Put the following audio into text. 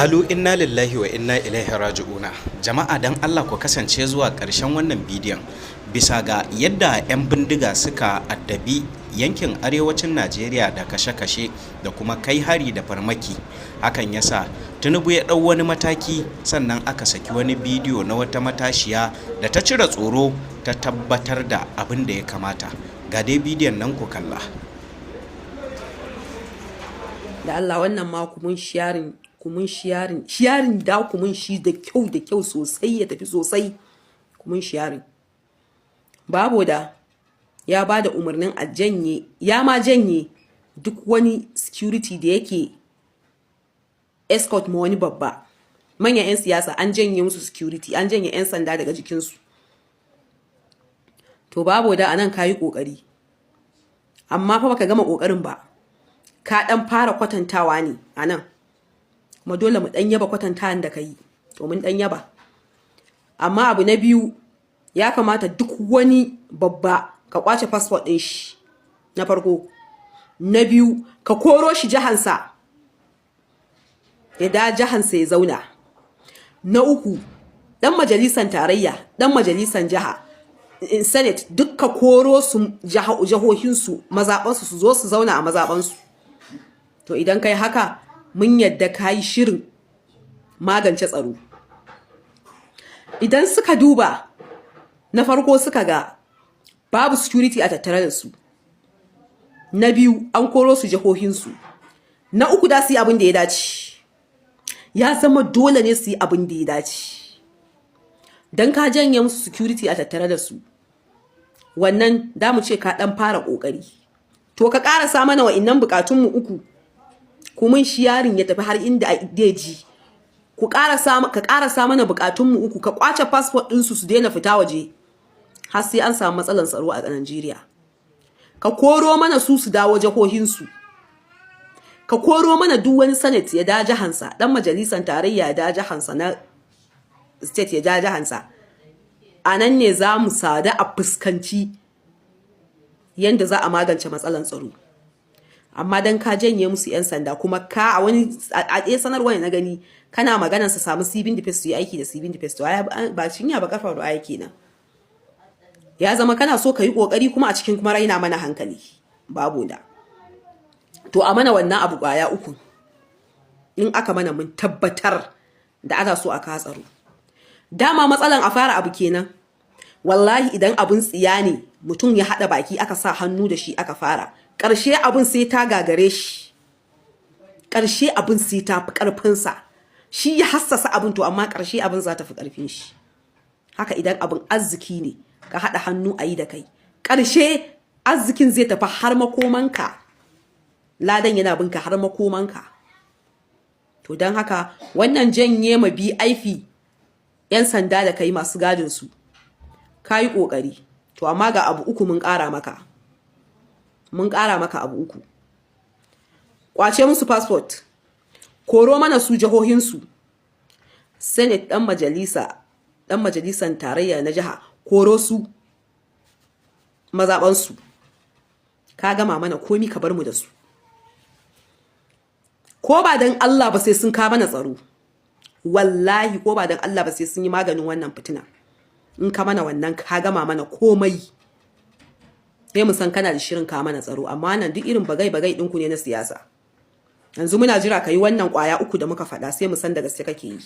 Kalu inna lillahi wa inna ilaihi raji'una. Jama'a, dan Allah ku kasance zuwa ƙarshen wannan bidiyon. Bisa ga yadda 'yan bindiga suka addabi yankin arewacin Najeriya da kashe-kashe da kuma kai hari da farmaki. Hakan yasa Tinubu ya ɗau wani mataki, sannan aka saki wani bidiyo na wata matashiya da ta cire tsoro, ta tabbatar da abin da ya kamata. Ga dai bidiyon nan ku kalla. Da Allah, wannan ma ku mun sharing, ku mun sharing, sharing da ku mun shi da kyau da kyau sosai, ya tafi sosai. Ku mun sharing. Babu da ya ba da umarnin a janye, ya ma janye duk wani security da yake escort ma wani babba. Manyan 'yan siyasa an janye musu security, an janye 'yan sanda daga jikinsu. To, babu da anan kayi kokari, amma fa baka gama kokarin ba, ka dan fara kwatantawa ne anan. Kuma dole mu dan yaba kwatantawan da ka yi, to mun dan yaba. Amma abu na biyu, ya kamata duk wani babba ka kwace passport din shi na farko. Na biyu, ka koro shi jihansa, ya da jihansa ya zauna. Na uku, dan majalisan tarayya, dan majalisan jiha, senate, duk ka koro su jihohinsu, mazaɓansu, su zo su zauna a mazaɓansu. To, idan kai haka, mun yadda ka yi shirin magance tsaro. Idan suka duba na farko, suka ga babu security a tattare da su. Na biyu, an koro su jihohinsu. Na uku, da su yi abin da ya dace. Ya zama dole ne su yi abin da ya dace. Don ka janye musu security a tattare da su, wannan da mu ce ka dan fara kokari. To, ka karasa mana wa'innan bukatunmu uku. Ku mun sharing ya tafi har inda ji. Ku karasa, ka karasa mana bukatunmu uku. Ka kwace passport ɗinsu, su daina fita waje har sai an samu matsalar tsaro a Najeriya. Ka koro mana su, su dawo jihohinsu. Ka koro mana duk wani senate ya da jihansa, dan majalisar tarayya ya da jihansa, na state ya da jihansa. A nan ne za mu sada a fuskanci yadda za a magance matsalar tsaro. Amma dan ka janye musu 'yan sanda, kuma ka a wani a ɗaya sanarwa na gani kana maganar su samu civil defense, su yi aiki da civil defense, to ba cinya ba kafar ruwa kenan. Ya zama kana so ka yi kokari kuma a cikin kuma raina mana hankali. Babu da to a mana wannan abu kwaya uku, in aka mana, mun tabbatar da ana so a ka tsaro. Dama matsalan a fara abu kenan. Wallahi idan abun tsiya ne, mutum ya haɗa baki aka sa hannu da shi aka fara, ƙarshe abun sai ta gagare shi, ƙarshe abun sai ta fi ƙarfinsa. Shi ya hassasa abun, to amma ƙarshe abun za ta fi ƙarfin shi. Haka idan abun arziki ne, ka haɗa hannu a yi da kai, ƙarshe arzikin zai tafi har makomanka, ladan yana binka har makomanka. To, don haka wannan janye ma BIP 'yan sanda da kai masu gadin su, ka yi ƙoƙari. To, amma ga abu uku mun ƙara maka, mun ƙara maka abu uku: kwace musu passport, koro mana su jihohinsu, senate, ɗan majalisa, ɗan majalisan tarayya na jiha, koro su mazaɓansu. Ka gama mana komi, ka bar mu da su. Ko ba don Allah ba, sai sun ka mana tsaro. Wallahi ko ba don Allah ba, sai sun yi maganin wannan fitina. In ka mana wannan, ka gama mana komai, sai mu san kana da shirin ka mana tsaro. Amma nan duk irin bagai bagai ɗinku ne na siyasa. Yanzu muna jira ka yi wannan ƙwaya uku da muka faɗa, sai mu san da gaske kake yi.